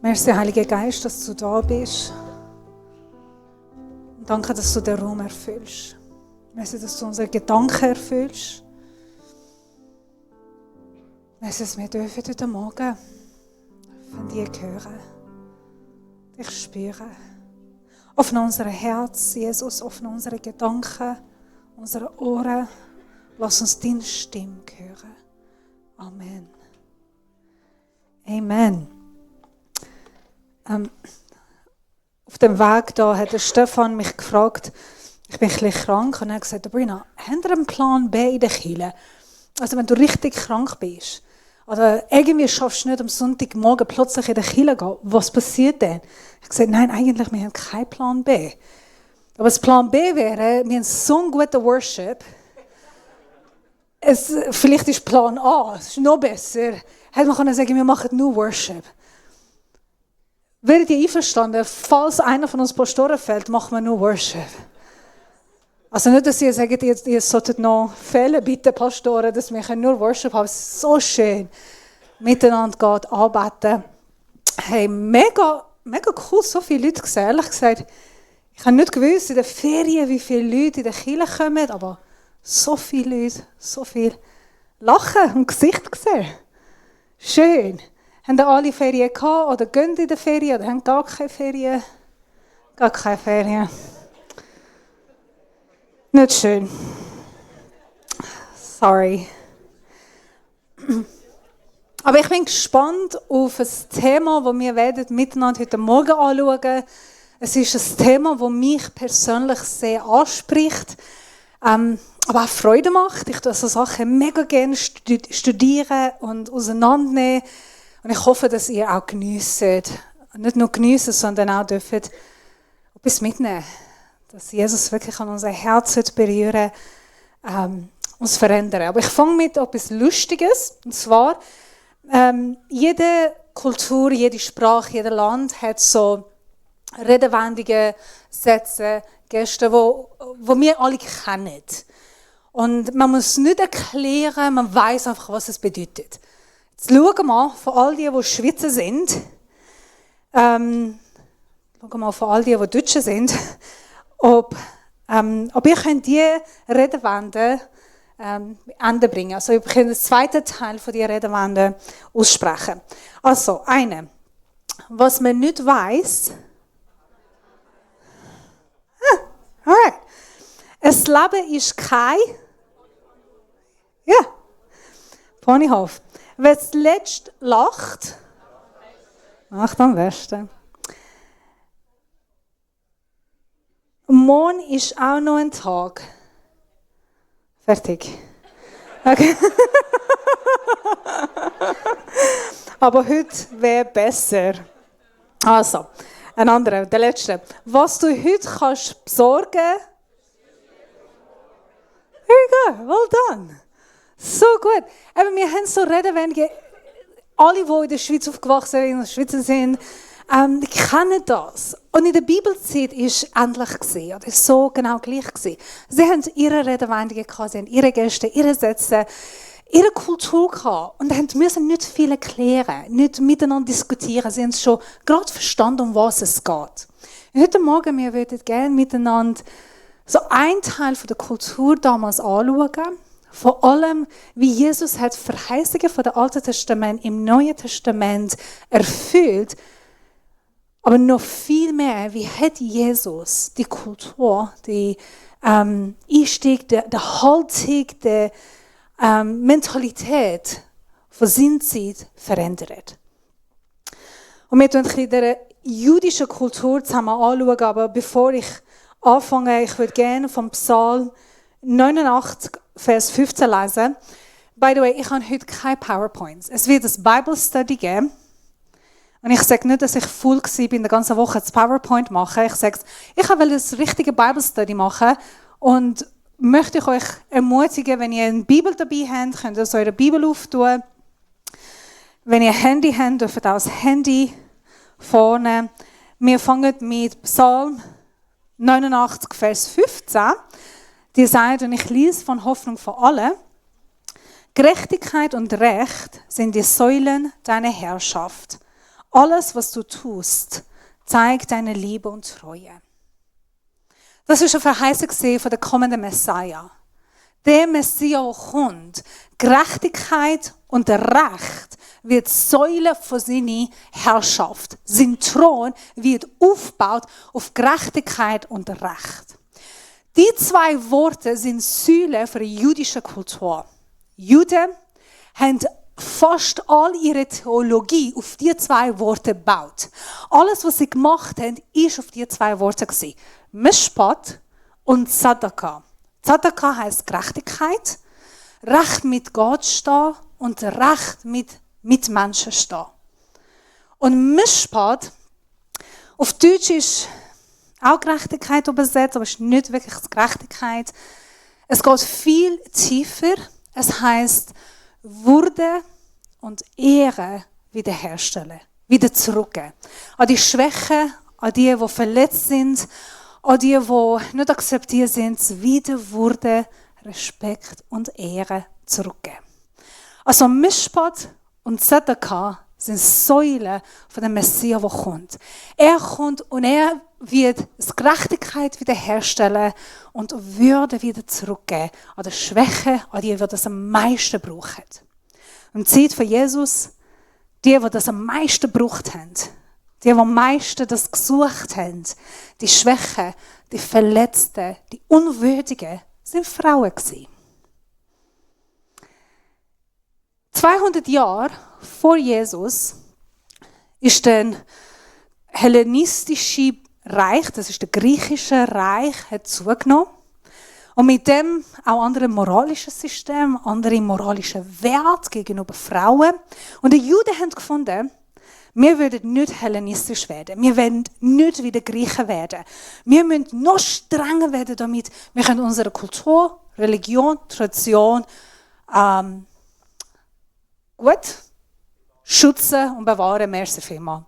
Merci, Heiliger Geist, dass du da bist. Und danke, dass du den Raum erfüllst. Merci, dass du unsere Gedanken erfüllst. Merci, dass wir dürfen heute Morgen von dir hören, dich spüren. Öffne unser Herz, Jesus, öffne unsere Gedanken, unsere Ohren. Lass uns deine Stimme hören. Amen. Amen. Auf dem Weg da hat der Stefan mich gefragt, ich bin ein bisschen krank, und er hat gesagt, Sabrina, habt ihr einen Plan B in der Kirche? Also wenn du richtig krank bist, oder irgendwie schaffst du nicht am Sonntagmorgen plötzlich in der Kirche gehen, was passiert denn? Ich habe gesagt, nein, eigentlich, wir haben keinen Plan B. Aber das Plan B wäre, wir haben so einen guten Worship, vielleicht ist Plan A, es ist noch besser, hätte man können sagen, wir machen nur Worship. Werdet ihr einverstanden, falls einer von uns Pastoren fällt, machen wir nur Worship. Also nicht, dass ihr sagt, ihr solltet noch fehlen, bitte Pastoren, dass wir nur Worship haben. Es ist so schön, miteinander geht, arbeiten. Hey, mega cool, so viele Leute gesehen. Ehrlich gesagt, ich habe nicht gewusst in den Ferien, wie viele Leute in der Kirche kommen, aber so viele Leute, so viel Lachen im Gesicht gesehen. Schön. Haben ihr alle Ferien gehabt oder gehen in der Ferien oder haben gar keine Ferien? Gar keine Ferien. Nicht schön. Sorry. Aber ich bin gespannt auf ein Thema, das wir miteinander heute Morgen anschauen werden. Es ist ein Thema, das mich persönlich sehr anspricht, aber auch Freude macht. Ich tue so Sachen mega gerne studieren und auseinandernehmen. Und ich hoffe, dass ihr auch geniesst. Nicht nur geniessen, sondern auch dürft etwas mitnehmen. Dass Jesus wirklich an unser Herz berühren, uns verändern. Aber ich fange mit etwas Lustiges. Und zwar, jede Kultur, jede Sprache, jedes Land hat so redewendliche Sätze, Geste, wo wir alle kennen. Und man muss nicht erklären, man weiß einfach, was es bedeutet. Jetzt schauen wir mal, von all die Schweizer sind, schauen wir mal von all die Deutschen sind, ob ihr könnt die Redewendungen Ende bringen. Also ihr könnt den zweiten Teil von dieser Redewendungen aussprechen. Also, eine. Was man nicht weiss. Alright. Das Leben ist kein. Ja. Ponyhof. Wer zuletzt lacht, macht am besten. Morgen ist auch noch ein Tag. Fertig. Okay. Aber heute wäre besser. Also, ein anderer, der letzte. Was du heute kannst besorgen. There you go, well done. So gut. Aber wir haben so Redewendungen, alle, die in der Schweiz aufgewachsen sind, in der Schweiz sind, die kennen das. Und in der Bibelzeit war es ähnlich gewesen, oder so genau gleich gewesen. Sie haben ihre Redewendungen gehabt, sie haben ihre Gäste, ihre Sätze, ihre Kultur gehabt. Und sie müssen nicht viel erklären, nicht miteinander diskutieren. Sie haben es schon gerade verstanden, um was es geht. Und heute Morgen, wir würden gerne miteinander so einen Teil von der Kultur damals anschauen. Vor allem, wie Jesus hat Verheißungen von dem Alten Testament im Neuen Testament erfüllt. Aber noch viel mehr, wie hat Jesus die Kultur, die Einstieg, die Haltung, die Mentalität von seiner Zeit verändert. Und wir schauen der jüdischen Kultur zusammen anschauen, aber bevor ich anfange, ich würde gerne vom Psalm 89, Vers 15 lesen. By the way, ich habe heute keine PowerPoints. Es wird ein Bible Study geben. Und ich sage nicht, dass ich voll war, bin die ganze Woche das PowerPoint machen. Ich sage, ich will das richtige Bible Study machen und möchte ich euch ermutigen, wenn ihr eine Bibel dabei habt, könnt ihr so eure Bibel auftun. Wenn ihr ein Handy habt, dürft ihr auch das Handy vorne. Wir fangen mit Psalm 89, Vers 15. Die sagt, und ich lese von Hoffnung für alle, Gerechtigkeit und Recht sind die Säulen deiner Herrschaft. Alles, was du tust, zeigt deine Liebe und Treue. Das ist eine Verheißung von der kommenden Messiah. Der Messias, der kommt, Gerechtigkeit und Recht wird Säule von seiner Herrschaft. Sein Thron wird aufgebaut auf Gerechtigkeit und Recht. Die zwei Worte sind Säulen für die jüdische Kultur. Juden haben fast all ihre Theologie auf die zwei Worte gebaut. Alles, was sie gemacht haben, ist auf die zwei Worte gewesen. Mishpat und Tzedakah. Tzedakah heisst Gerechtigkeit, Recht mit Gott stehen und Recht mit Menschen stehen. Und Mishpat, auf Deutsch ist auch Gerechtigkeit übersetzt, aber es ist nicht wirklich Gerechtigkeit. Es geht viel tiefer. Es heisst, Würde und Ehre wiederherstellen, wieder zurückgeben. An die Schwächen, an die verletzt sind, an die nicht akzeptiert sind, wieder Würde, Respekt und Ehre zurückgeben. Also Mishpat und Tzedakah sind Säulen von dem Messias, der kommt. Er kommt und er wird die Gerechtigkeit wiederherstellen und Würde wieder zurückgeben an die Schwäche, an die das am meisten brauchen. Und die Zeit von Jesus, die das am meisten gebraucht haben, die am meisten das gesucht haben, die Schwächen, die Verletzten, die Unwürdigen, sind Frauen gewesen. 200 Jahre vor Jesus ist ein hellenistische Reich, das ist der griechische Reich, hat zugenommen. Und mit dem auch andere moralische System, andere moralische Werte gegenüber Frauen. Und die Juden haben gefunden, wir würden nicht hellenistisch werden. Wir werden nicht wie die Griechen werden. Wir müssen noch strenger werden damit. Wir können unsere Kultur, Religion, Tradition gut schützen und bewahren. Merci vielmals.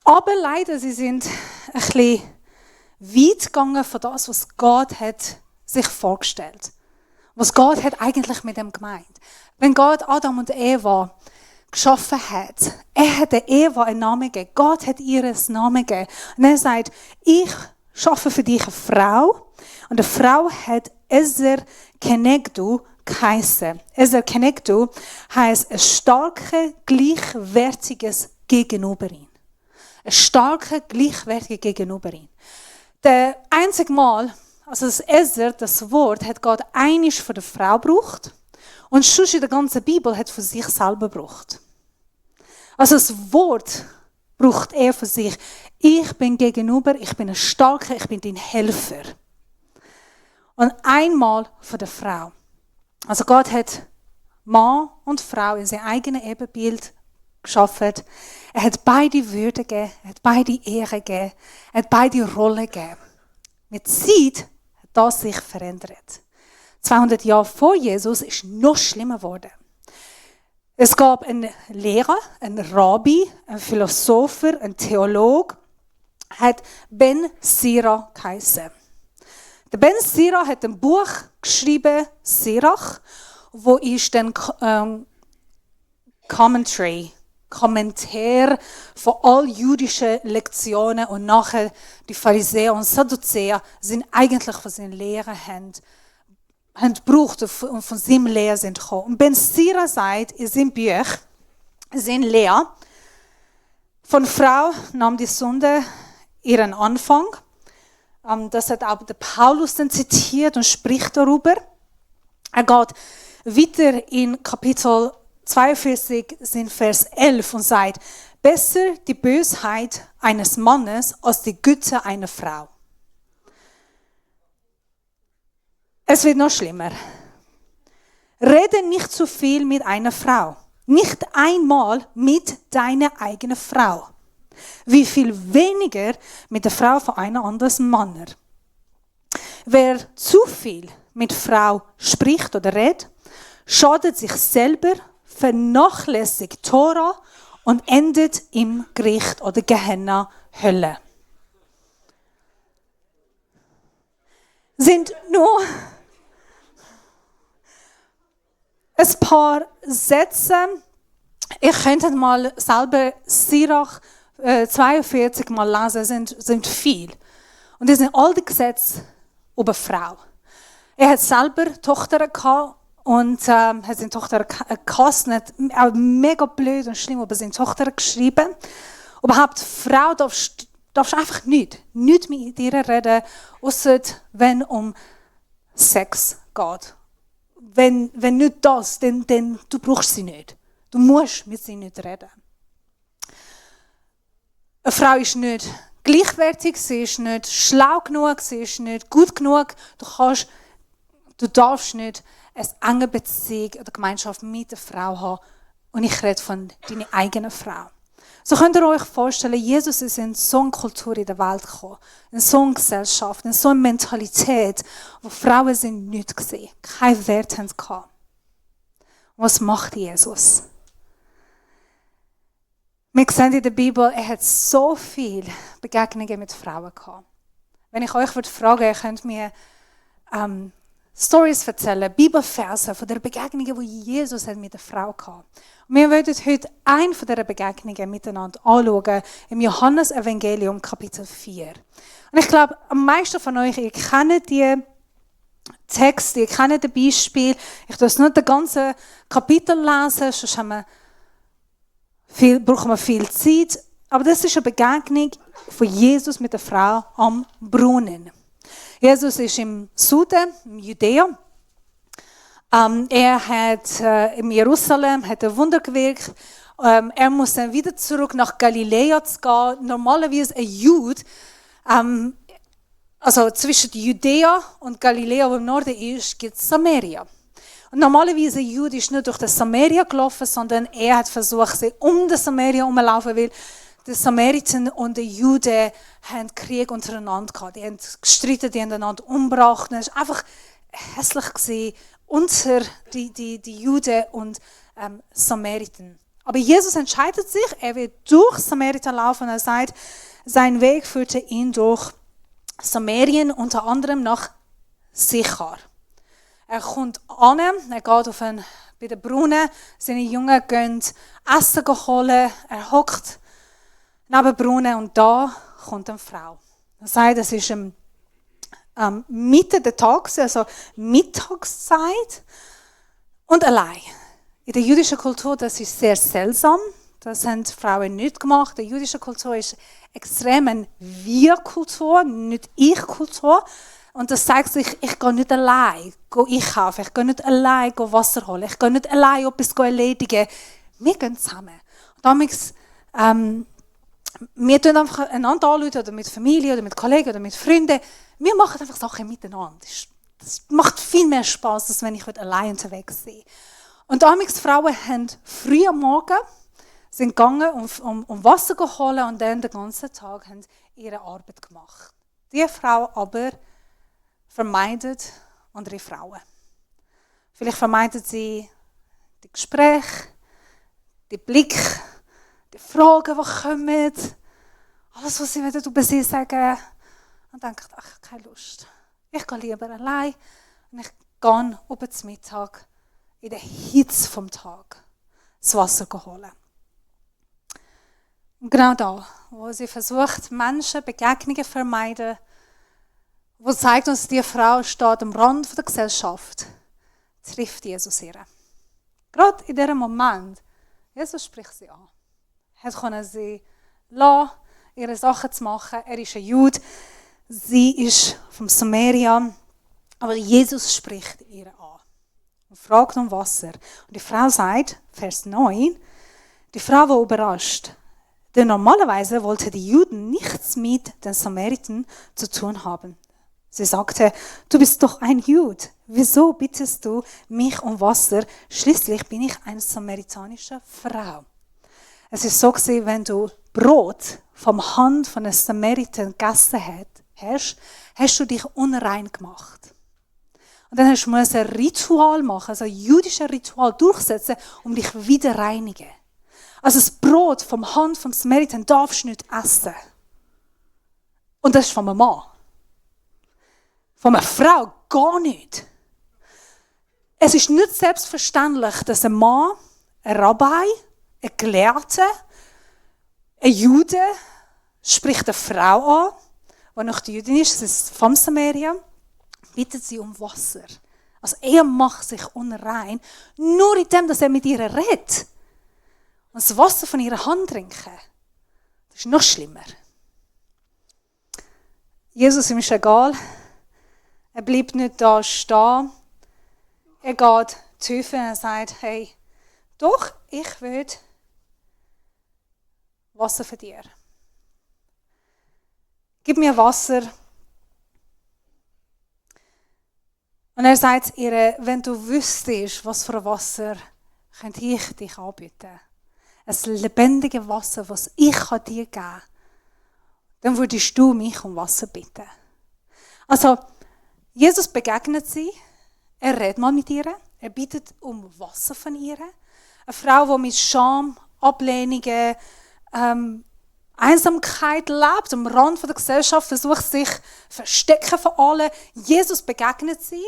Aber leider, sie sind ein bisschen weit gegangen von das, was Gott hat sich vorgestellt. Was Gott hat eigentlich mit dem gemeint. Wenn Gott Adam und Eva geschaffen hat, er hat der Eva einen Namen gegeben. Gott hat ihr einen Namen gegeben. Und er sagt, ich schaffe für dich eine Frau. Und die Frau hat Ezer Kenegdu geheißen. Ezer Kenegdu heisst ein starkes, gleichwertiges Gegenüberin. Ein starker, gleichwertiger Gegenüberin. Der einzige Mal, also das Ezer, das Wort, hat Gott einisch für die Frau gebraucht und sonst in der ganzen Bibel hat für sich selber gebraucht. Also das Wort braucht er für sich. Ich bin gegenüber, ich bin ein Starker, ich bin dein Helfer. Und einmal für die Frau. Also Gott hat Mann und Frau in seinem eigenen Ebenbild geschaffen. Er hat beide Würde gegeben, er hat beide Ehre gegeben, er hat beide Rollen gegeben. Mit Zeit hat das sich verändert. 200 Jahre vor Jesus ist noch schlimmer geworden. Es gab einen Lehrer, einen Rabbi, einen Philosopher, einen Theologe, hat Ben Sira geheißen. Der Ben Sira hat ein Buch geschrieben, Sirach, wo ist dann Kommentar von all jüdischen Lektionen und nachher die Pharisäer und Sadduzäer sind eigentlich von seinen Lehren haben gebraucht und von seinem Lehr sind gekommen. Und Ben Sira sagt in seinem Buch, sein Lehr, von Frau nahm die Sünde ihren Anfang. Das hat auch der Paulus dann zitiert und spricht darüber. Er geht weiter in Kapitel 42, sind Vers 11 und sagt, besser die Bösheit eines Mannes als die Güte einer Frau. Es wird noch schlimmer. Rede nicht zu viel mit einer Frau. Nicht einmal mit deiner eigenen Frau. Wie viel weniger mit der Frau von einer anderen Mann. Wer zu viel mit Frau spricht oder redet, schadet sich selber, vernachlässigt Tora und endet im Gericht oder Gehenna Hölle. Sind nur ein paar Sätze Ihr könnt mal selber Sirach 42 mal lesen, sind viel. Und das sind all die Gesetze über eine Frau. Er hat selber Tochter gehabt und hat seine Tochter gehasst, hat auch mega blöd und schlimm über seine Tochter geschrieben. Überhaupt, Frau darfst einfach nicht mit ihr reden, ausser wenn um Sex geht. Wenn nicht das, dann du brauchst sie nicht. Du musst mit sie nicht reden. Eine Frau ist nicht gleichwertig, sie ist nicht schlau genug, sie ist nicht gut genug. Du darfst nicht eine enge Beziehung oder Gemeinschaft mit einer Frau haben. Und ich rede von deiner eigenen Frau. So könnt ihr euch vorstellen, Jesus ist in so eine Kultur in der Welt gekommen, in so eine Gesellschaft, in so eine Mentalität, wo Frauen sind nicht gesehen, keinen Wert haben gehabt. Was macht Jesus? Wir sehen in der Bibel, er hat so viele Begegnungen mit Frauen gehabt. Wenn ich euch fragen würde, ihr könnt mir Stories erzählen, Bibelverse von der Begegnungen, die Jesus hat mit der Frau hatte. Und wir wollen heute eine von dieser Begegnungen miteinander anschauen, im Johannes-Evangelium, Kapitel 4. Und ich glaube, am meisten von euch, ihr kennt die Texte, ihr kennt das Beispiel. Ich tue es nicht das ganze Kapitel lesen, sonst brauchen wir viel Zeit. Aber das ist eine Begegnung von Jesus mit der Frau am Brunnen. Jesus ist im Süden, im Judäa. Er hat in Jerusalem hat ein Wunder gewirkt. Er muss dann wieder zurück nach Galiläa gehen. Normalerweise ein Jude, also zwischen Judäa und Galiläa, wo im Norden ist, gibt es Samaria. Und normalerweise ein Jude ist nicht durch das Samaria gelaufen, sondern er hat versucht, sich um das Samaria herumzulaufen, weil die Samariter und die Juden haben Krieg untereinander gehabt. Die haben gestritten, die haben einander umgebracht. Es war einfach hässlich gewesen unter die Juden und Samariter. Aber Jesus entscheidet sich, er will durch Samariter laufen. Er sagt, sein Weg führte ihn durch Samarien, unter anderem nach Sichar. Er kommt an, er geht bei den Brunnen, seine Jungen gehen Essen holen, er hockt neben dem Brunnen und da kommt eine Frau. Er sagt, es ist Mitte der Tag, also Mittagszeit und allein. In der jüdischen Kultur, das ist sehr seltsam. Das haben Frauen nicht gemacht. Die jüdische Kultur ist extrem eine Wir-Kultur, nicht Ich-Kultur. Und das zeigt sich, ich gehe nicht allein einkaufen, ich gehe nicht allein Wasser holen, ich gehe nicht allein etwas erledigen. Wir gehen zusammen. Und damals, wir tun einfach einander anschauen, oder mit Familie, oder mit Kollegen, oder mit Freunden. Wir machen einfach Sachen miteinander. Das macht viel mehr Spass, als wenn ich allein unterwegs bin. Und damals Frauen haben früh am Morgen sind gegangen, um Wasser zu holen und dann den ganzen Tag haben ihre Arbeit gemacht. Die Frau aber vermeidet andere Frauen. Vielleicht vermeidet sie die Gespräche, die Blicke, die Fragen, die kommen, alles, was sie über sie sagen. Und denkt, ach, keine Lust. Ich gehe lieber allein und ich gehe über den Mittag in der Hitze vom Tag das Wasser holen. Und genau da, wo sie versucht, Menschen Begegnungen zu vermeiden, wo zeigt uns, die Frau steht am Rand der Gesellschaft, trifft Jesus ihr. Gerade in diesem Moment, Jesus spricht sie an. Er konnte sie lassen, ihre Sachen zu machen. Er ist ein Jude, sie ist vom Samaria, aber Jesus spricht ihr an und fragt um Wasser. Und die Frau sagt, Vers 9, die Frau war überrascht, denn normalerweise wollten die Juden nichts mit den Samaritern zu tun haben. Sie sagte, du bist doch ein Jude. Wieso bittest du mich um Wasser? Schließlich bin ich eine samaritanische Frau. Es ist so gewesen, wenn du Brot vom Hand von einem Samariter gegessen hast, hast du dich unrein gemacht. Und dann musst du ein Ritual machen, also ein jüdisches Ritual durchsetzen, um dich wieder zu reinigen. Also das Brot vom Hand vom Samariter darfst du nicht essen. Und das ist von einem Mann. Von einer Frau gar nicht. Es ist nicht selbstverständlich, dass ein Mann, ein Rabbi, ein Gelehrter, ein Jude, spricht eine Frau an, die noch die Jüdin ist, das ist von Samaria, bittet sie um Wasser. Also er macht sich unrein, nur in dem, dass er mit ihr redet. Und das Wasser von ihrer Hand trinken. Das ist noch schlimmer. Jesus ihm ist egal. Er bleibt nicht da stehen. Er geht tiefer und er sagt, hey, doch, ich will Wasser für dich. Gib mir Wasser. Und er sagt ihr, wenn du wüsstest, was für ein Wasser könnte ich dich anbieten. Ein lebendiges Wasser, was ich dir geben kann. Dann würdest du mich um Wasser bitten. Also, Jesus begegnet sie. Er redet mal mit ihr. Er bittet um Wasser von ihr. Eine Frau, die mit Scham, Ablehnungen, Einsamkeit lebt, am Rand der Gesellschaft, versucht sich zu verstecken von allen. Jesus begegnet sie.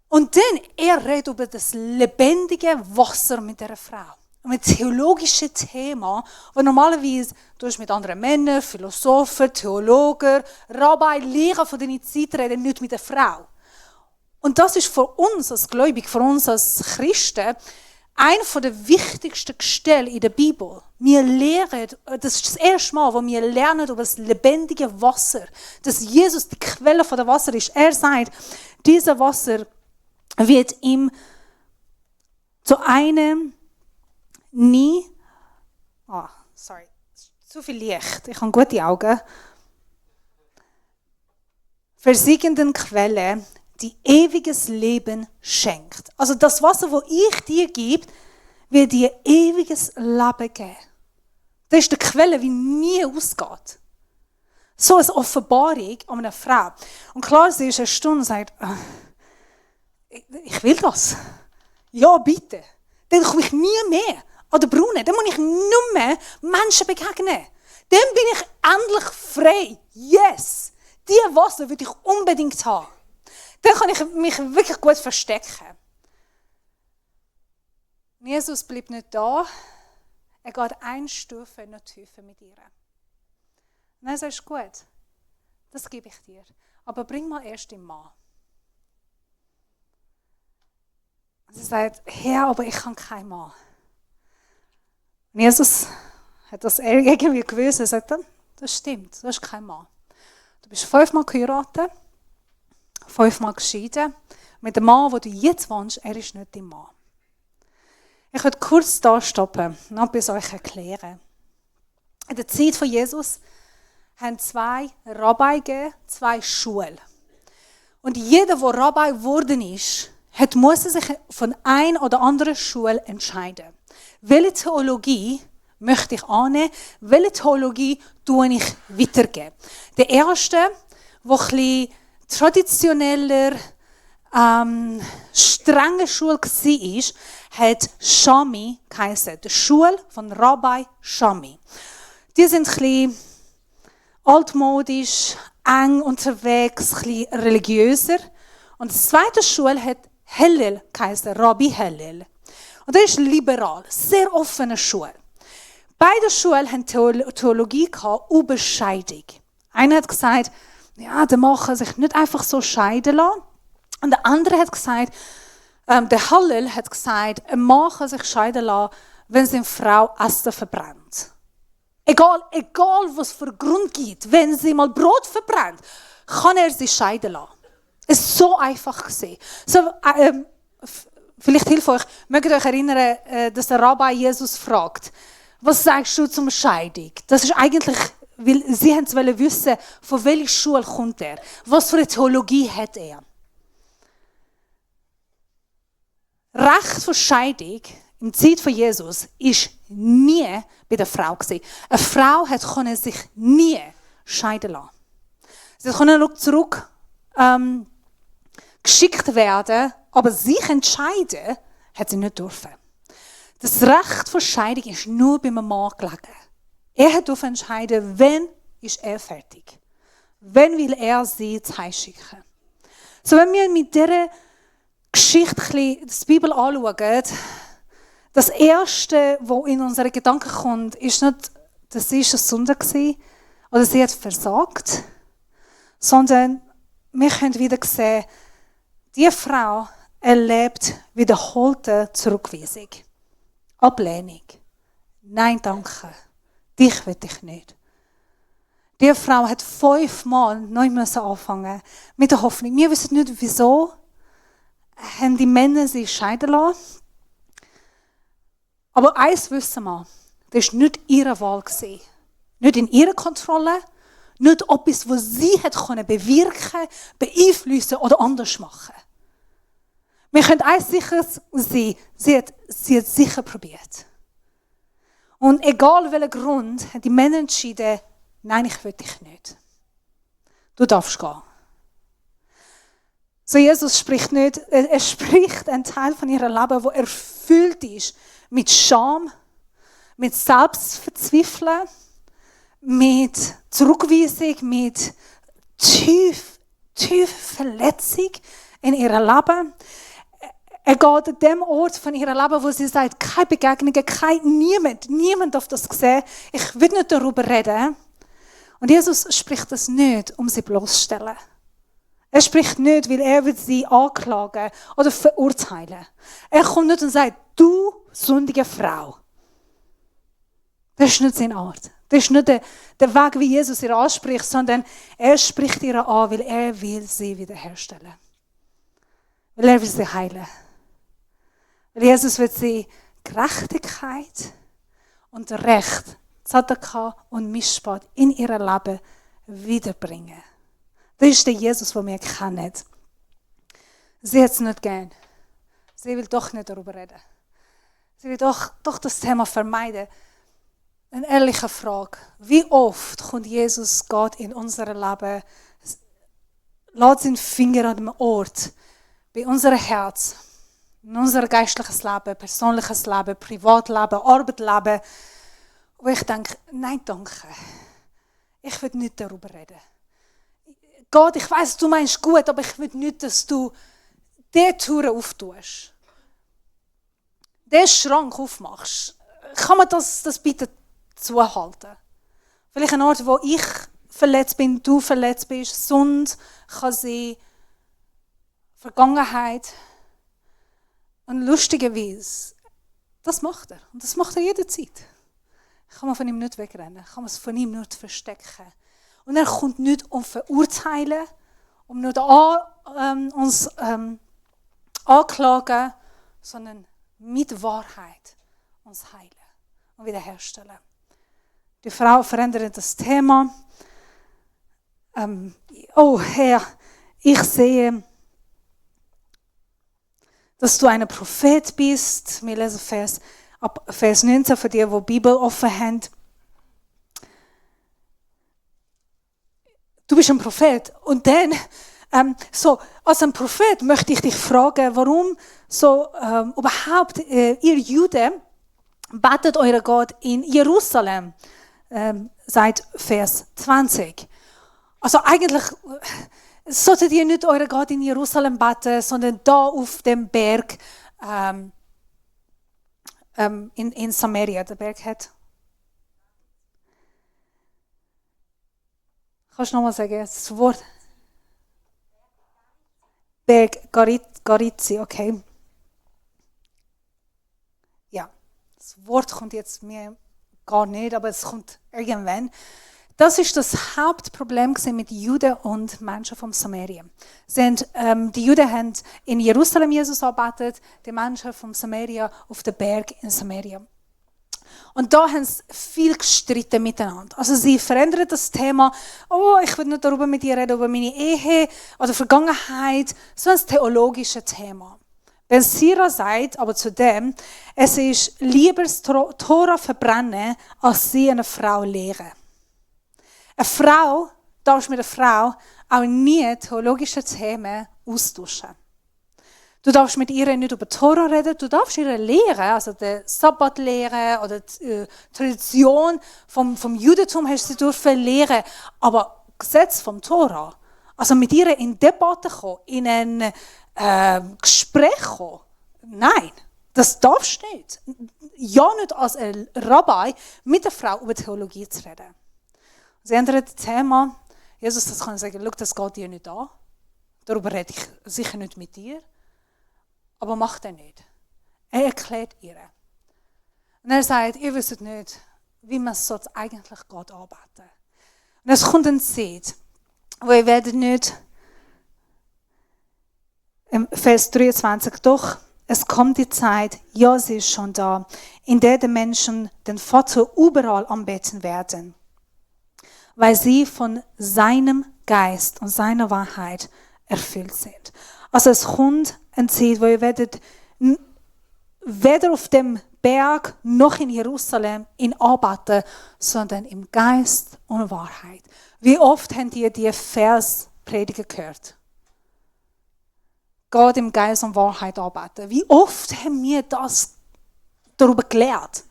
Und dann, er redet über das lebendige Wasser mit dieser Frau. Um ein theologisches Thema, das normalerweise du hast mit anderen Männern, Philosophen, Theologen, Rabbi, Lehrer von deiner Zeit reden, nicht mit einer Frau. Und das ist für uns als Gläubige, für uns als Christen, einer der wichtigsten Stellen in der Bibel. Wir lernen, das ist das erste Mal, wo wir lernen über das lebendige Wasser, dass Jesus die Quelle von der Wasser ist. Er sagt, dieses Wasser wird ihm zu einem zu viel Licht, ich habe gute Augen, versiegenden Quelle, die ewiges Leben schenkt. Also das Wasser, das ich dir gebe, wird dir ewiges Leben geben. Das ist die Quelle, die nie ausgeht. So eine Offenbarung an einer Frau. Und klar, sie ist erstaunt und sagt, ich will das. Ja, bitte. Dann komme ich nie mehr an den Brunnen. Dann muss ich nicht mehr Menschen begegnen. Dann bin ich endlich frei. Yes! Diese Wasser würde ich unbedingt haben. Dann kann ich mich wirklich gut verstecken. Jesus bleibt nicht da. Er geht eine Stufe noch tiefer mit ihr. Und er sagt, gut, das gebe ich dir. Aber bring mal erst den Mann. Und sie sagt, Herr, aber ich habe keinen Mann. Und Jesus hat das irgendwie gewusst. Er sagt, das stimmt, du hast keinen Mann. Du bist 5-mal geheiratet, 5-mal geschieden. Mit dem Mann, den du jetzt wohnst, er ist nicht dein Mann. Ich werde kurz da stoppen und etwas euch erklären. In der Zeit von Jesus haben 2 Rabbi gegeben, 2 Schulen. Und jeder, der Rabbi geworden ist, musste sich von einer oder anderen Schule entscheiden. Welche Theologie möchte ich annehmen? Welche Theologie tue ich weitergeben? Der erste, der ein bisschen traditioneller, strenge Schule war, hat Shammai geheißen. Die Schule von Rabbi Shammai. Die sind ein bisschen altmodisch, eng unterwegs, ein bisschen religiöser. Und die zweite Schule hat Hillel geheißen, Rabbi Hillel. Und das ist liberal, sehr offene Schule. Beide Schulen haben Theologie über Scheidung. Einer hat gesagt, ja, der Mann kann sich nicht einfach so scheiden lassen. Und der andere hat gesagt, der Hillel hat gesagt, ein Mann kann sich scheiden lassen, wenn seine Frau Essen verbrennt. Egal was für Grund gibt, wenn sie mal Brot verbrennt, kann er sich scheiden lassen. Es ist so einfach gesehen. So, vielleicht hilft euch, mögt ihr euch erinnern, dass der Rabbi Jesus fragt, was sagst du zum Scheidung? Das ist eigentlich, weil sie wollten wissen, von welcher Schule kommt er? Was für eine Theologie hat er? Recht für Scheidung in der Zeit von Jesus ist nie bei der Frau gewesen. Eine Frau konnte sich nie scheiden lassen. Sie konnte zurück geschickt werden, aber sich entscheiden hat sie nicht dürfen. Das Recht für Scheidung ist nur beim Mann gelegen. Er durfte entscheiden, wann ist er fertig. Wann will er sie zu Hause schicken. So, wenn wir mit dieser Geschichte die Bibel anschauen, Das Erste, was in unsere Gedanken kommt, ist nicht, dass sie eine Sünde war oder sie hat versagt, sondern wir können wieder sehen, diese Frau erlebt wiederholte Zurückweisung. Ablehnung. Nein, danke. Dich will ich nicht. Die Frau hat 5-mal neu anfangen mit der Hoffnung. Wir wissen nicht, wieso haben die Männer sich scheiden lassen. Aber eins wissen wir, das war nicht ihre Wahl. Nicht in ihrer Kontrolle, nicht etwas, was sie bewirken, beeinflussen oder anders machen. Wir können eins sicher sein, sie hat sicher probiert. Und egal welchen Grund, haben die Männer entschieden, nein, ich will dich nicht. Du darfst gehen. So, Jesus spricht nicht, er spricht einen Teil von ihrem Leben, der erfüllt ist mit Scham, mit Selbstverzweifeln, mit Zurückweisung, mit tiefer Verletzung in ihrem Leben. Er geht an dem Ort von ihrem Leben, wo sie sagt, keine Begegnungen, niemand darf das sehen. Ich will nicht darüber reden. Und Jesus spricht das nicht, um sie bloßzustellen. Er spricht nicht, weil er wird sie anklagen oder verurteilen. Er kommt nicht und sagt, du sündige Frau. Das ist nicht seine Art. Das ist nicht der Weg, wie Jesus ihr anspricht, sondern er spricht ihr an, weil er will sie wiederherstellen. Weil er will sie heilen. Weil Jesus will sie Gerechtigkeit und Recht, Zadaka und Mishpat in ihr Leben wiederbringen. Das ist der Jesus, den wir kennen. Sie hat es nicht gern. Sie will doch nicht darüber reden. Sie will doch das Thema vermeiden. Eine ehrliche Frage. Wie oft kommt Jesus Gott in unser Leben, lässt seinen Finger an dem Ort, bei unserem Herz, in unser geistliches Leben, persönliches Leben, Privatleben, Arbeitsleben, wo ich denke, nein, danke. Ich will nicht darüber reden. Gott, ich weiss, du meinst gut, aber ich will nicht, dass du diese Türen auftust. Diesen Schrank aufmachst. Kann man das bitte zuhalten? Vielleicht ein Ort, wo ich verletzt bin, du verletzt bist, Sünde kann sein, Vergangenheit. Und lustigerweise, das macht er. Und das macht er jederzeit. Kann man von ihm nicht wegrennen, kann man es von ihm nicht verstecken. Und er kommt nicht um verurteilen, um nur uns anklagen, sondern mit Wahrheit uns heilen und wiederherstellen. Die Frau verändert das Thema. Oh Herr, ich sehe, dass du ein Prophet bist. Wir lesen Vers 19 von dir, wo die Bibel offen haben. Du bist ein Prophet. Und dann, als ein Prophet möchte ich dich fragen, warum überhaupt ihr Juden betet euren Gott in Jerusalem, seit Vers 20. Also eigentlich solltet ihr nicht euren Gott in Jerusalem beten, sondern da auf dem Berg in Samaria. Der Berg hat. Kannst du nochmal sagen, das Wort? Berg Garizi, okay. Ja, das Wort kommt jetzt mir gar nicht, aber es kommt irgendwann. Das ist das Hauptproblem mit Juden und Menschen vom Samaria. Die Juden haben in Jerusalem Jesus angebetet, die Menschen vom Samaria auf dem Berg in Samaria. Und da haben sie viel gestritten miteinander. Also sie verändern das Thema, ich will nicht darüber mit dir reden, über meine Ehe oder Vergangenheit, so ein theologisches Thema. Ben Sira sagt aber zu dem, es ist lieber das Tora verbrennen, als sie eine Frau lehren. Eine Frau, darfst mit einer Frau auch nie theologische Themen austauschen. Du darfst mit ihr nicht über Tora reden, du darfst ihr lehren, also den Sabbat lehren oder die Tradition vom Judentum hast du dürfen lehren, aber Gesetz vom Tora, also mit ihr in Debatte kommen, in ein Gespräch kommen, nein, Das darfst du nicht. Ja, nicht als ein Rabbi mit der Frau über Theologie zu reden. Sie ändern das Thema. Jesus, das kann sagen, schau, das geht dir nicht an. Darüber rede ich sicher nicht mit dir. Aber macht er nicht. Er erklärt ihr. Und er sagt, ihr wisst nicht, wie man so eigentlich Gott anbeten. Und es kommt eine Zeit, wo ihr werdet nicht, im Vers 23, doch es kommt die Zeit, ja, sie ist schon da, in der die Menschen den Vater überall anbeten werden, weil sie von seinem Geist und seiner Wahrheit erfüllt sind. Also es kommt eine Zeit, wo ihr werdet weder auf dem Berg noch in Jerusalem ihn anbeten, sondern im Geist und Wahrheit. Wie oft habt ihr die Versprediger gehört? Gott im Geist und Wahrheit anbeten. Wie oft haben wir das darüber gelehrt?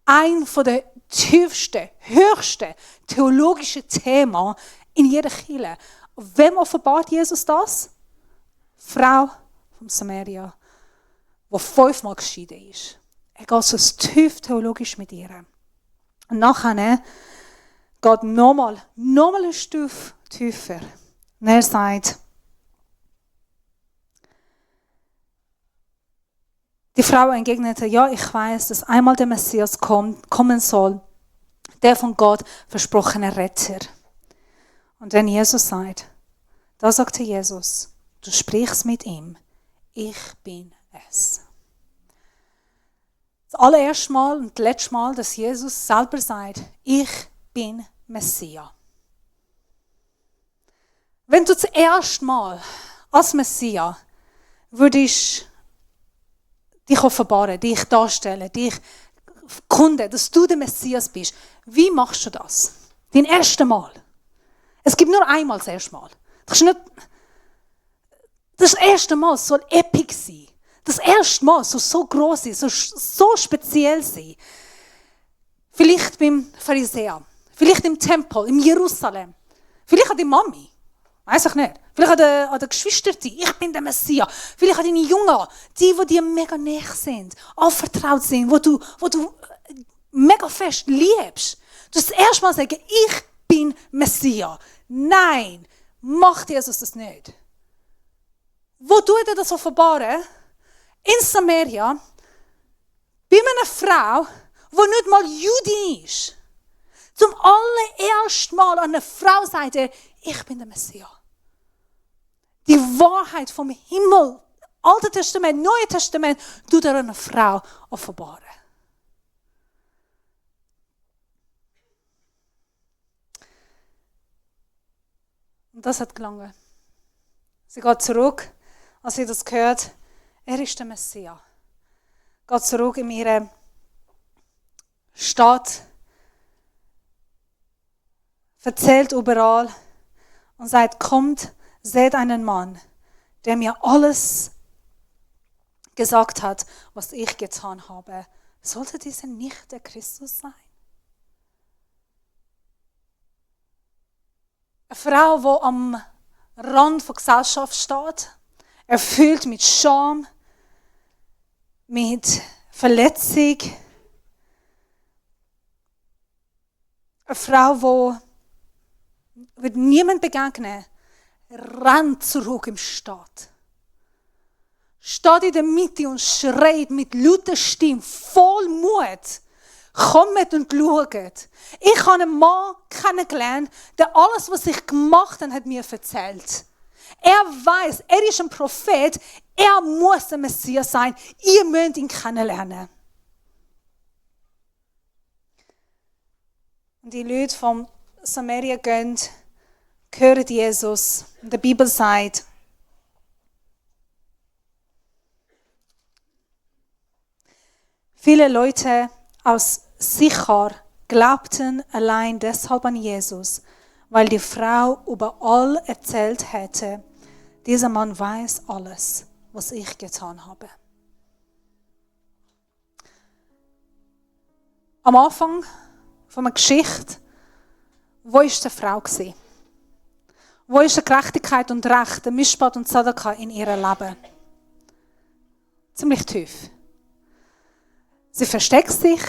Ein von der tiefsten, höchsten theologischen Themen in jeder Kirche. Wem offenbart Jesus das? Frau von Samaria, die 5-mal geschieden ist. Er geht so tief theologisch mit ihr. Und nachher geht nochmal eine Stufe tiefer. Und er sagt, die Frau entgegnete, ja, ich weiß, dass einmal der Messias kommen soll, der von Gott versprochene Retter. Und wenn Jesus sagt, da sagte Jesus, du sprichst mit ihm, ich bin es. Das allererste Mal und das letzte Mal, dass Jesus selber sagt, ich bin Messias. Wenn du das erste Mal als Messias würdest dich offenbaren, dich darstellen, dich kunden, dass du der Messias bist, wie machst du das? Dein erstes Mal. Es gibt nur einmal das erste Mal. Das erste Mal soll epic sein. Das erste Mal soll so gross sein, so speziell sein. Vielleicht beim Pharisäer, vielleicht im Tempel, in Jerusalem, vielleicht an die Mami, weiß ich nicht. Vielleicht an den Geschwistern, ich bin der Messias. Vielleicht an deine Jungen, die dir mega nahe sind, anvertraut sind, wo du mega fest liebst. Du das erste Mal sagen, ich bin Messias. Nein, macht Jesus das nicht. Wo tut er das offenbaren? In Samaria, bei einer Frau, die nicht mal Judin ist. Zum allerersten Mal an eine Frau sagt er, ich bin der Messias. Die Wahrheit vom Himmel, Altes Testament, Neues Testament, tut er einer Frau offenbaren. Und das hat gelangen. Sie geht zurück, als sie das hört, er ist der Messias. Geht zurück in ihre Stadt, erzählt überall und sagt, kommt, seht einen Mann, der mir alles gesagt hat, was ich getan habe. Sollte dieser nicht der Christus sein? Eine Frau, die am Rand der Gesellschaft steht, erfüllt mit Scham, mit Verletzung. Eine Frau, die wird niemand begegnen, rennt zurück im Stadt. Steht in der Mitte und schreit mit lauter Stimme, voll Mut. Kommt und schaut. Ich habe einen Mann kennengelernt, der alles, was ich gemacht habe, hat mir erzählt. Er weiß, er ist ein Prophet, er muss ein Messias sein. Ihr müsst ihn kennenlernen. Und die Leute von Samaria gehen, hören Jesus. Und die Bibel sagt, viele Leute aus Sichar glaubten allein deshalb an Jesus, weil die Frau überall erzählt hätte, dieser Mann weiß alles, was ich getan habe. Am Anfang von einer Geschichte, wo war die Frau? Wo ist die Gerechtigkeit und Recht, der Mischpat und Sadaka in ihrem Leben? Ziemlich tief. Sie versteckt sich.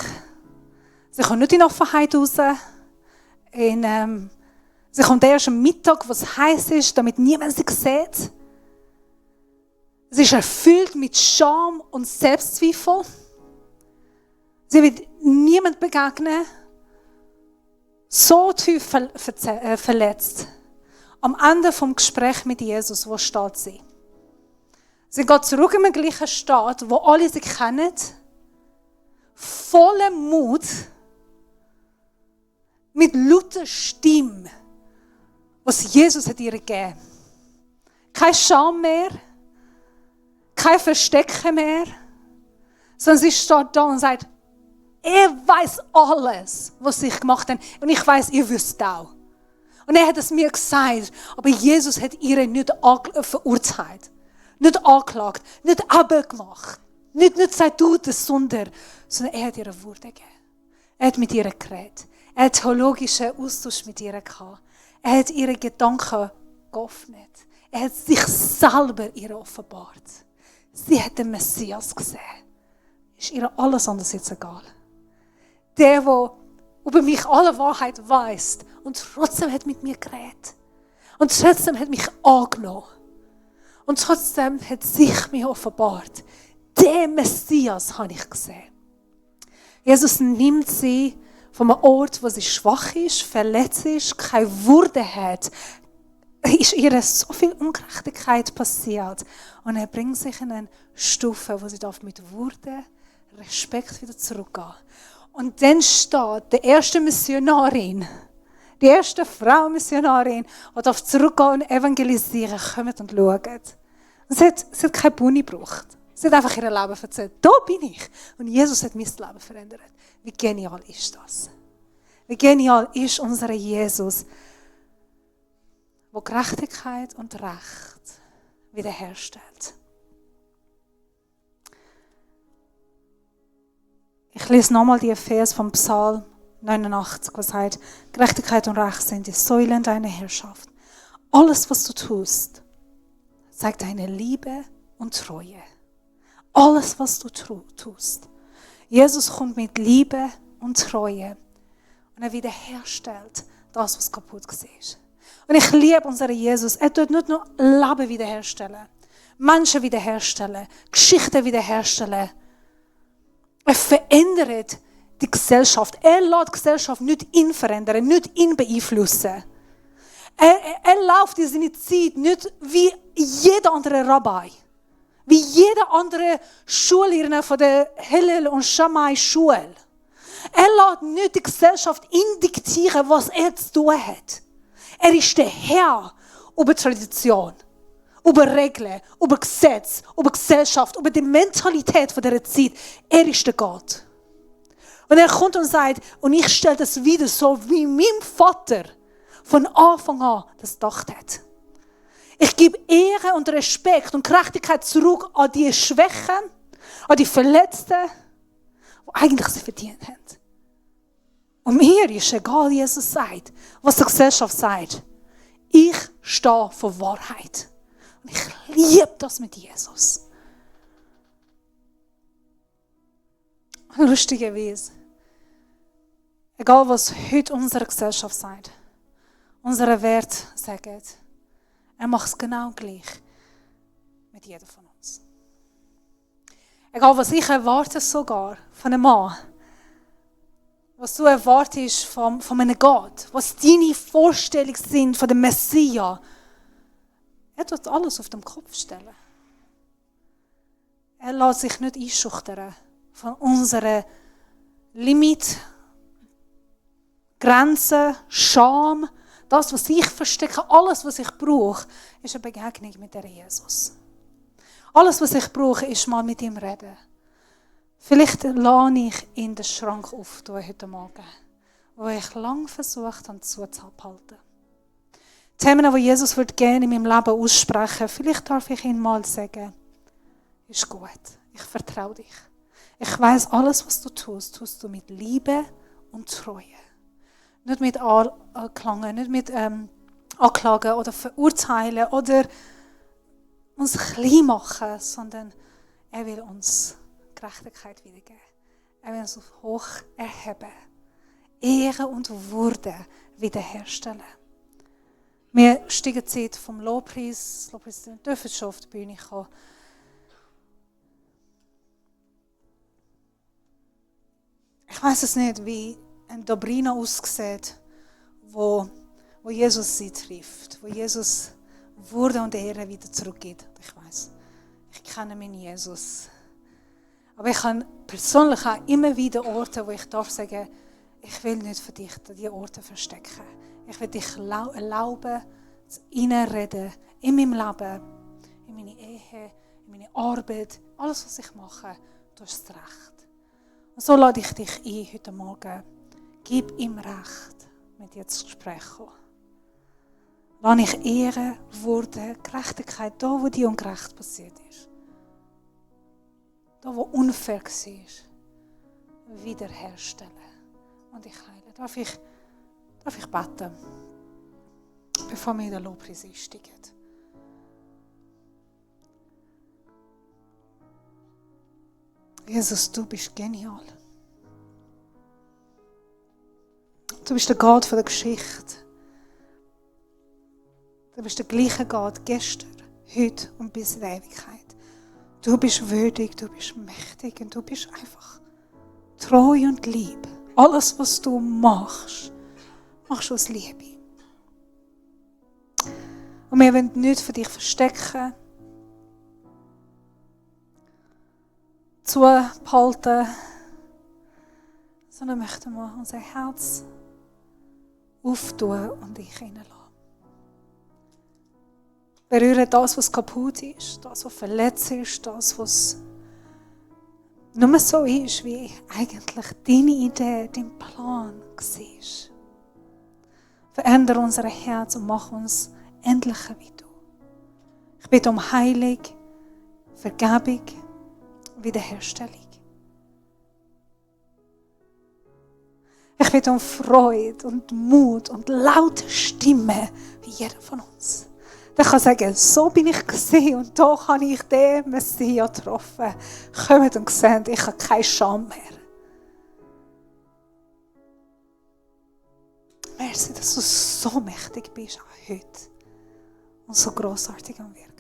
Sie kommt nicht in Offenheit raus. Sie kommt erst am Mittag, wo es heiß ist, damit niemand sie sieht. Sie ist erfüllt mit Scham und Selbstzweifel. Sie wird niemand begegnen. So tief verletzt. Am Ende vom Gespräch mit Jesus, wo steht sie? Sie geht zurück in den gleichen Staat, wo alle sie kennen. Voller Mut. Mit lauter Stimme, was Jesus hat ihr gegeben. Kein Scham mehr, kein Verstecken mehr, sondern sie steht da und sagt, er weiß alles, was ich gemacht habe. Und ich weiß, ihr wisst auch. Und er hat es mir gesagt, aber Jesus hat ihr nicht verurteilt, nicht angeklagt, nicht abgemacht, nicht gesagt, du das Sünder, sondern er hat ihr Würde gegeben. Er hat mit ihr geredet. Er hat theologischen Austausch mit ihr gehabt. Er hat ihre Gedanken geöffnet. Er hat sich selber ihr offenbart. Sie hat den Messias gesehen. Ist ihr alles anders jetzt egal. Der über mich alle Wahrheit weiss und trotzdem hat mit mir geredet. Und trotzdem hat mich angenommen. Und trotzdem hat sich mir offenbart. Den Messias habe ich gesehen. Jesus nimmt sie von einem Ort, wo sie schwach ist, verletzt ist, keine Würde hat, ist ihr so viel Ungerechtigkeit passiert. Und er bringt sich in eine Stufe, wo sie mit Würde, Respekt wieder zurückgehen. Und dann steht die erste Missionarin, die erste Frau Missionarin, die darf zurückgehen und evangelisieren, kommt und schaut. Sie hat keine Bühne gebraucht. Sie hat einfach ihr Leben erzählt. Da bin ich. Und Jesus hat mein Leben verändert. Wie genial ist das? Wie genial ist unser Jesus, der Gerechtigkeit und Recht wiederherstellt. Ich lese nochmal die Vers vom Psalm 89, was sagt, Gerechtigkeit und Recht sind die Säulen deiner Herrschaft. Alles, was du tust, zeigt deine Liebe und Treue. Alles, was du tust. Jesus kommt mit Liebe und Treue und er wiederherstellt das, was kaputt war. Und ich liebe unseren Jesus. Er tut nicht nur Leben wiederherstellen, Menschen wiederherstellen, Geschichten wiederherstellen. Er verändert die Gesellschaft. Er lässt die Gesellschaft nicht ihn verändern, nicht ihn beeinflussen. Er läuft in seine Zeit nicht wie jeder andere Rabbi. Wie jede andere Schullehrer von der Hillel und Shammai Schule. Er lässt nicht die Gesellschaft ihn diktieren, was er zu tun hat. Er ist der Herr über Tradition, über Regeln, über Gesetz, über Gesellschaft, über die Mentalität von dieser Zeit. Er ist der Gott. Und er kommt und sagt, und ich stelle das wieder so, wie mein Vater von Anfang an das gedacht hat. Ich gebe Ehre und Respekt und Gerechtigkeit zurück an die Schwächen, an die Verletzten, die eigentlich sie verdient haben. Und mir ist egal, wie Jesus sagt, was die Gesellschaft sagt. Ich stehe für Wahrheit. Und ich liebe das mit Jesus. Lustigerweise, egal was heute unsere Gesellschaft sagt, unsere Werte sagen, er macht es genau gleich mit jedem von uns. Egal, was ich erwarte sogar von einem Mann, was du erwartest von einem Gott, was deine Vorstellungen sind von dem Messias, er tut alles auf den Kopf stellen. Er lässt sich nicht einschüchtern von unseren Limit, Grenzen, Scham. Das, was ich verstecke, alles, was ich brauche, ist eine Begegnung mit der Jesus. Alles, was ich brauche, ist mal mit ihm reden. Vielleicht lasse ich in den Schrank auftun heute Morgen, wo ich lange versucht habe, zuzuhalten. Themen, die Jesus gerne in meinem Leben aussprechen, vielleicht darf ich ihn mal sagen, ist gut, ich vertraue dich. Ich weiss, alles, was du tust du mit Liebe und Treue. Nicht mit Anklangen, nicht mit Anklagen oder Verurteilen oder uns klein machen, sondern er will uns Gerechtigkeit wiedergeben. Er will uns hoch erheben. Ehre und Würde wiederherstellen. Wir steigen Zeit vom Lobpreis. Lobpreis dürfen schon auf die Bühne kommen. Ich weiß es nicht, wie ein Dobrina aussieht, wo Jesus sie trifft, wo Jesus Würde und Ehre wieder zurückgibt. Ich weiß, ich kenne meinen Jesus. Aber ich habe persönlich auch immer wieder Orte, wo ich darf sagen, ich will nicht für dich diese Orte verstecken. Ich will dich erlauben, zu reinreden in meinem Leben, in meine Ehe, in meine Arbeit, alles, was ich mache, du hast das Recht. Und so lade ich dich ein heute Morgen. Gib ihm Recht, mit dir zu sprechen. Lass ich Ehre, Würde, Gerechtigkeit, da wo dir ungerecht passiert ist, da wo unfair war, wiederherstellen und dich heilen. Darf ich beten, bevor wir in den Lobpreis einsteigen? Jesus, du bist genial. Du bist der Gott der Geschichte. Du bist der gleiche Gott gestern, heute und bis in die Ewigkeit. Du bist würdig, du bist mächtig und du bist einfach treu und lieb. Alles, was du machst, machst du aus Liebe. Und wir wollen nichts für dich verstecken, zubehalten, sondern möchten wir unser Herz auftun und dich hineinlassen. Berühre das, was kaputt ist, das, was verletzt ist, das, was nur so ist, wie eigentlich deine Idee, dein Plan war. Verändere unser Herz und mach uns ähnlicher wie du. Ich bitte um Heilung, Vergebung, Wiederherstellung. Ich bitte um Freude und Mut und laute Stimme, wie jeder von uns. Der kann sagen, so bin ich gesehen und da habe ich den Messias getroffen. Kommt und seht, ich habe keine Scham mehr. Merci, dass du so mächtig bist auch heute und so grossartig am Wirken.